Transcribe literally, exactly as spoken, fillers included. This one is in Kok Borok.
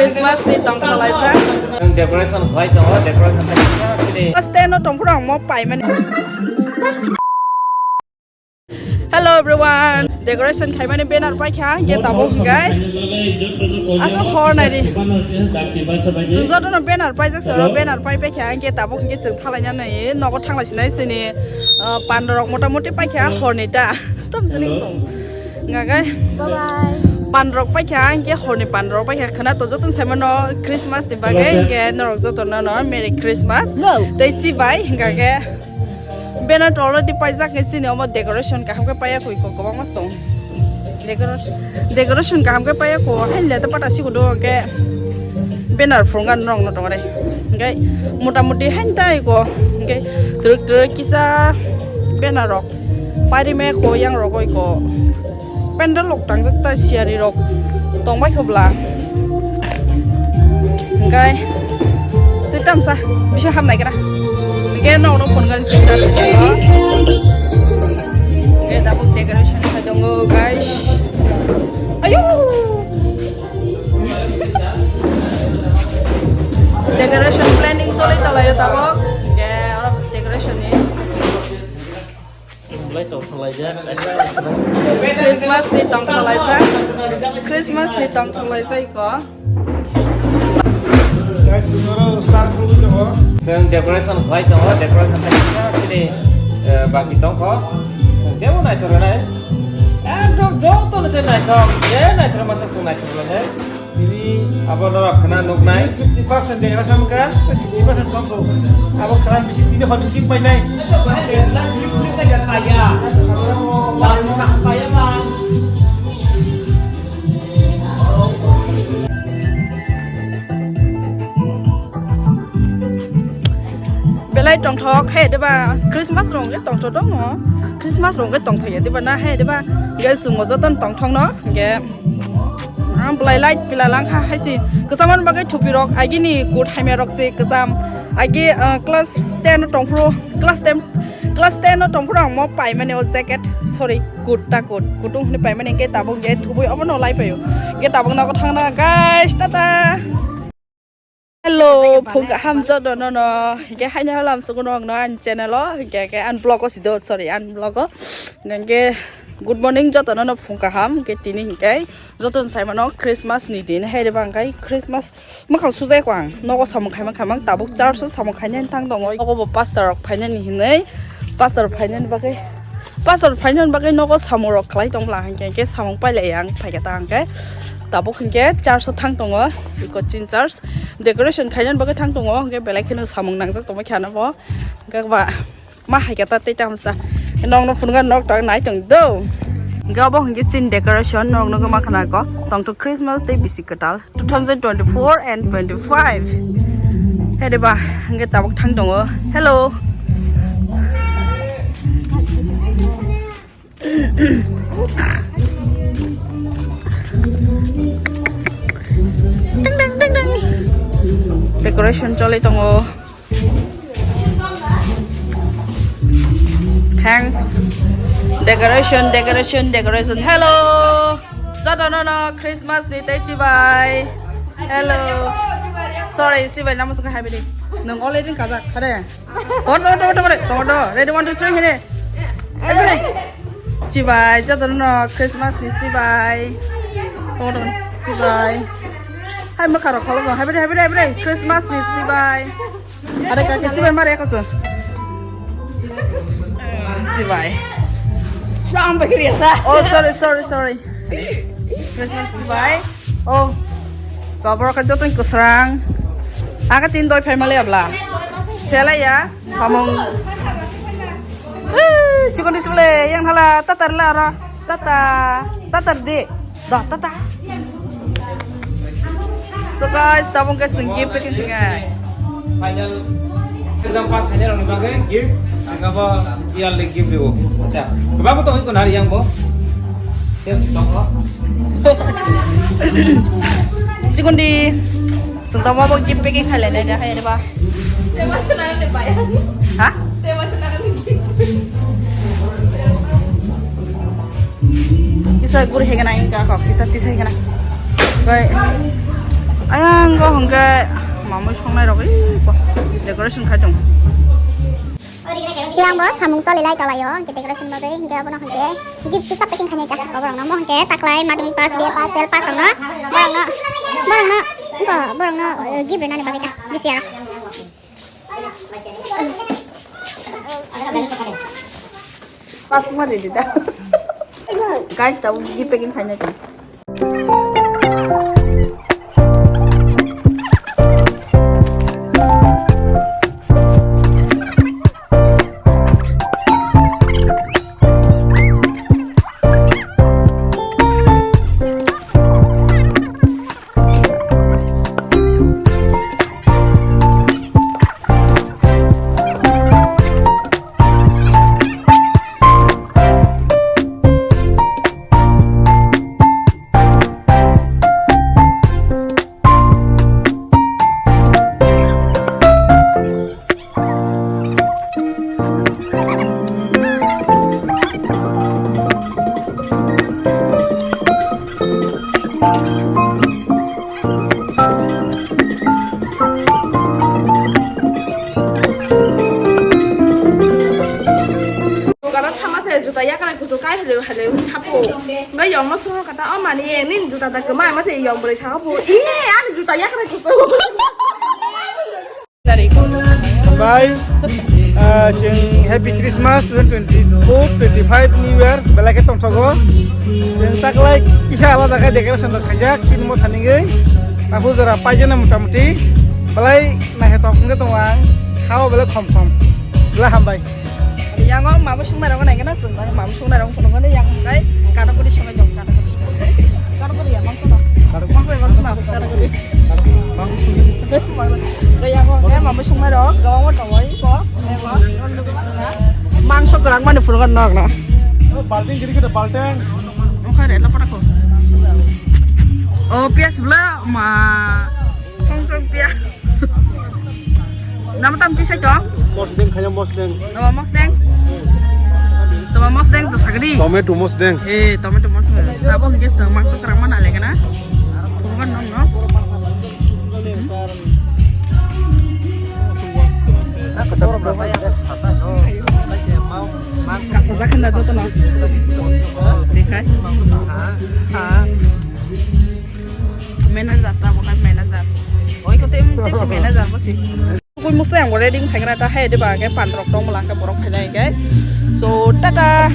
Christmas ni tongthok laijak. Ang decoration khlai tongo, decoration khlai tongo, sini. Stand no tongphuru ang mo paimani. Hello everyone, decoration khaimani banner paikha, hingke tabuk hingkai. Aswk hor naidi. Chwng jotono banner paijak, soro banner pai paikha, hingke tabuk hingke chwng thalaina nai, nogo thanglai sinai sini, ah, pandorok motamuti paikha, horni ta. Tamsini tong. Ngagai. Bye bye. Pandorok paikha, hingke horni pandorok paikha, khwna to jotono saimano Christmas ni bagwi, hingke norok jotono no Merry Christmas. Tei chibai, hingke. Banner to already paijak, nge sini omo decoration kaham khe paiya koi ko, kwbangma tong. Decoration, decoration kaham khe paiya ko, hain le to pata siko do ke banner phunga norok no tongre. Nge motamuti hain tai ko, nge truk truk kisa banner rok pairime ko, yang rok oi ko. Pendal rok tangjak ta, siyari rok tongbai kho bla. Hingkai tei tamsa bisa hamnai kra. Hingke no no phone gan sita. Hingke tabuk decoration khai tongo guys. Ayo. Decoration planning solai talayo tabuk. Hingke oro decoration ni. Christmas ni tongthok laijak. Christmas ni tongthok laijak ko. Chwng decoration khlai tongo, decoration khlai tongo, sini, eh, baki tongkho. Chwng tebo naithok rwnai. Ekdom jotono se naithok, je naithok mansa chwng naithok rwnai. Tini abo norok khna nuknai. Fifty percent de, eba samka, fifty percent bangko. Abo khna bisi tini hor bisi painai. Belai tongthok, hai deba Christmas rong ge tongthok dong no. Christmas rong ge tongthok ya deba na, hai deba ge sumo joton tongthok no ge. Ang belai light pila langkha hai si. Kwcham bagwi thupi rok, agini coat haimya rok se kwcham. Agi, ah, class ten no tongphuru, class ten, class ten no tongphuru ang mo paimani o jacket, sorry, coat ta coat. Kutung hwnwi paimani hwnkhe tabuk hwnkhe thubui obono lai paio. Hwnkhe tabuk nogo thangna, guys, tata. Hello, phung kaham jotono no. Hingke haino halam sukuno ang no an channel o, hingke ke an vlog o sido, sorry, an vlog o. Hingke good morning jotono no phung kaham, hingke tini hingke joton saimano Christmas ni din, hai reba hingke Christmas mwkhang sujai ko ang, nogo samung khaima khaimang tabuk church o samung khainani thang tongo, nogo bo pastor rok phainani hinui, pastor phainani bagwi. Pastor phainani bagwi nogo samung rok khlai tong bwla, hinkhe, hinkhe samung pailai ang phaikha ta hinkhe. Tabuk hinkhe church o thang tongo, iko chin church. Decoration khainani bagwi thang tongo, hinkhe belai kheno samung nangjak tongma khe ano bo. Hinkhe ba ma haikha ta tei tamsa. Nokno phunukha nok tak nai tong do. Hinkhe obo hinkhe chin decoration nok nukgwi mankha na ko. Tongthok Christmas tei bisi kwtal. Two thousand twenty-four and twenty-five. Hai de ba, hingke tabuk thang tongo. Hello. Ding, ding, ding, ding. Decoration choli tongo. Thanks. Decoration, decoration, decoration. Hello. Jotono no Christmas ni tei chibai. Hello. Sorry, chibai namo saka habi di. Nung already kajak khare. Tor, tor, tor, tor, tor, tor. Ready, one, two, three, hini. Everybody. Chibai, jotono no Christmas ni chibai. Tor, tor, chibai. Hai, makaro kholo, habi di, habi di, habi di. Christmas ni chibai. Ada kaki sih memang ya kau. Sih bai. Sampai kiri ya sa. Oh, sorry, sorry, sorry. Christmas sih bai. Oh. Kabur kerja tuh keserang. Aku tin doi family abla. Sela ya, samung. Eh, cikon di sebelah yang hala tatar lah, ora. Tata, tata de. Dah, tata. So guys, tabung guys, nang gift packing tinggal. Final exam pass final ni bagai gift, angkapa yearly gift dulu. Acha, berapa tuh itu nari yang bo? Siap, toko. Cikon di. Sentama bo gift packing khailai nai da hai ba. Ha? Kisa gur hegana inka ko kisa tisa hegana. Bai. Ayang go hwnkhe mamui songnai rok iko decoration khai tong. Yang bo samung choli lai tolai o, hwnkhe decoration bagwi, hwnkhe abono hwnkhe gift kisa packing khainai ta. Borokno mo hwnkhe taklai madung pass, B A pass, twelve pass rokno, borokno, borokno, iko borokno, eh, gift rinani bagwi ta, this year. Pas ma ready da. Guys, tabuk gift packing khainai tong. Dogano thama se juta yakrai kuchuk kai hale hale chapo. Ngai yong no soro kata o mani e nin juta da kema ma se yong bwrwi saka po. Iye ani juta yakrai kuchuk. Bye. Ah, chwng Happy Christmas twenty twenty-four, twenty-five New Year belai khe tongthogo. Chwng taklai kisa alada khe decoration rok khaijak chini motha nigwi. Tabu jora paijana mota moti belai naithotok wngwi tongo ang. Khao belai khom khom. Belai hambai. Yang o mabo sung narok nai gana sung, mabo sung narok phunukgo yang kai kata kuri sung jong kata kuri. Kata kuri ya mangso no. Mangso ya mangso no kata kuri. Yang o ya mabo sung narok gawang o tawai ko. Mangso kwrang mani phunukgo nok no. Balting giri giri balting. Okhai re lapora ko. O pias bla ma. Song song pia. Nama tam tisai tong? Mosdeng khaya mosdeng. Toma mosdeng. Toma mosdeng to sagri. Tomato mosdeng. Eh, tomato mosdeng. Tabo hingke chwng mangso kwrang mana le kana? Bukan nong no. Kasa jakhanda joto no. Dekhai. Manager ta bo kai manager. Oi ko tem tem manager bo si. Koi musa yang ready khai kana ta hai de ba ke pan rok tong lang ke borok khai nai ke. So tata.